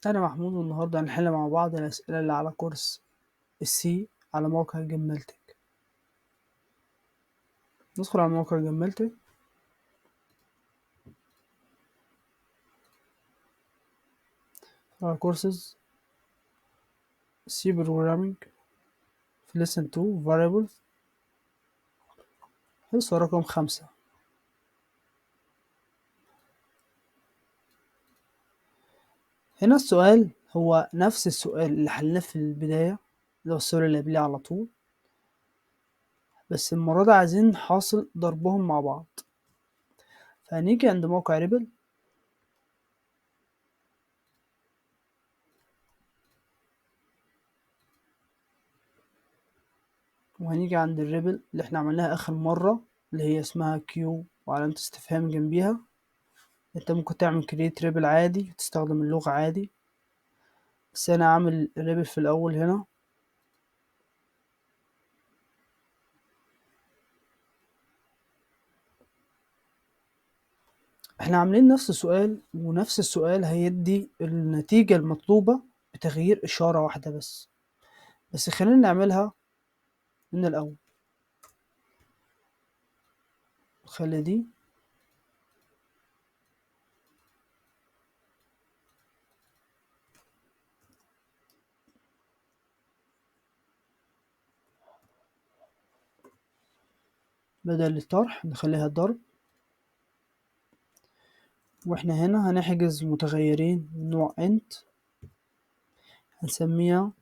أنا محمود، والنهاردة هنحل مع بعض الأسئلة اللي على كورس ال C على موقع جملتك. ندخل على موقع جملتك. على courses C programming في lesson 2 variables، حصة رقم 5. هنا السؤال هو نفس السؤال اللي حلناه في البداية، اللي هو السؤال اللي قبليه على طول، بس المرة دي عايزين حاصل ضربهم مع بعض. فهنيجي عند موقع REPL، وهنيجي عند ال REPL اللي احنا عملناها آخر مرة، اللي هي اسمها Q وعلامة استفهام جنبيها. انت ممكن تعمل create REPL عادي، تستخدم اللغة عادي، بس انا عامل REPL في الاول هنا. احنا عاملين نفس السؤال، ونفس السؤال هيدي النتيجة المطلوبة بتغيير إشارة واحدة بس، بس خلينا نعملها من الأول. خلي دي بدل الطرح نخليها ضرب، واحنا هنا هنحجز متغيرين من نوع int، هنسميها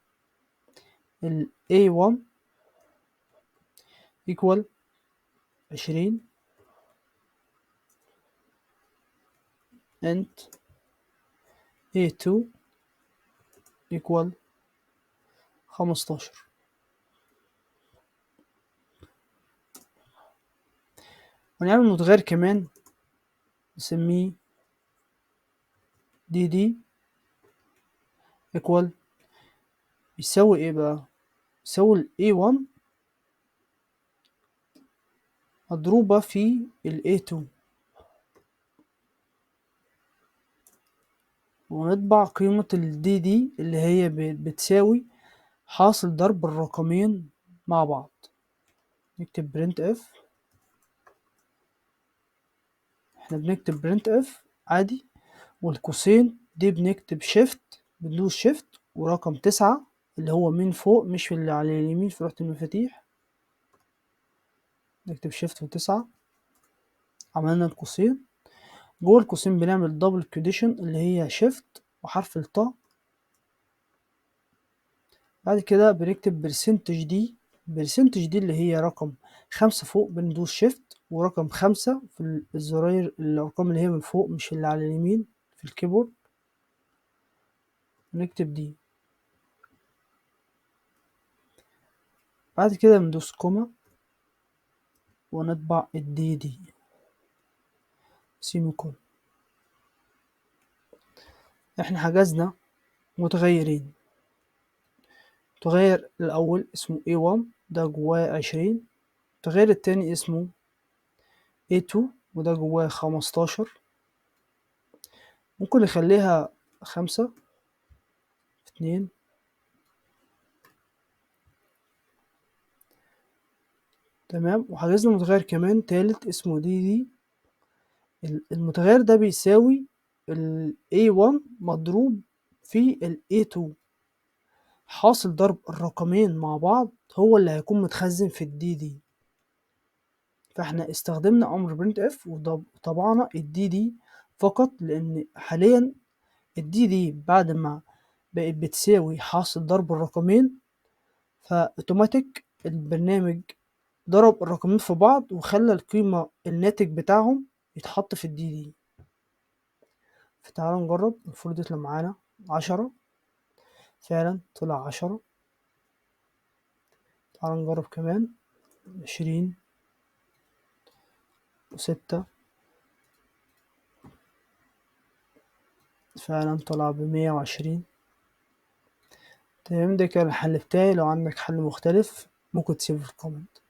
ال A1 equal 20 int A2 equal 15. ونعمل متغير كمان نسميه DD equal يساوي ايه بقى؟ يساوي ال A1 مضروبة في ال A2، ونطبع قيمة ال DD اللي هي بتساوي حاصل ضرب الرقمين مع بعض. نكتب printf، احنا بنكتب printf عادي، والقوسين دي بنكتب shift، بندوس shift ورقم 9 اللي هو من فوق مش اللي على اليمين في لوحة المفاتيح، نكتب shift و9. عملنا القوسين، جوه القوسين بنعمل double quotation اللي هي shift وحرف الطاء، بعد كده بنكتب percentage d، percentage d اللي هي رقم 5 فوق، بندوس shift ورقم 5 في الزراير الأرقام اللي هي من فوق مش اللي على اليمين في الكيبورد، نكتب d. بعد كده بندوس comma ونطبع ال DD semicolon. احنا حجزنا متغيرين، المتغير الأول اسمه A1 ده جواه 20، المتغير التاني اسمه A2 وده جواه 15، ممكن نخليها 5 في 2. تمام. وحجزنا متغير كمان تالت اسمه DD، المتغير ده بيساوي ال A1 مضروب في ال A2، حاصل ضرب الرقمين مع بعض هو اللي هيكون متخزن في ال DD. فاحنا استخدمنا امر printf وطبعنا ال DD فقط، لان حاليا ال DD بعد ما بقت بتساوي حاصل ضرب الرقمين، فاوتوماتيك البرنامج ضرب الرقمين في بعض وخلى القيمة الناتج بتاعهم يتحط في ال DD. فتعالوا نجرب، المفروض يطلع معانا 10، فعلا طلع 10. تعالوا نجرب كمان 20 و6، فعلا طلع ب120. تمام، ده كان الحل بتاعي. لو عندك حل مختلف ممكن تسيبه في ال comment.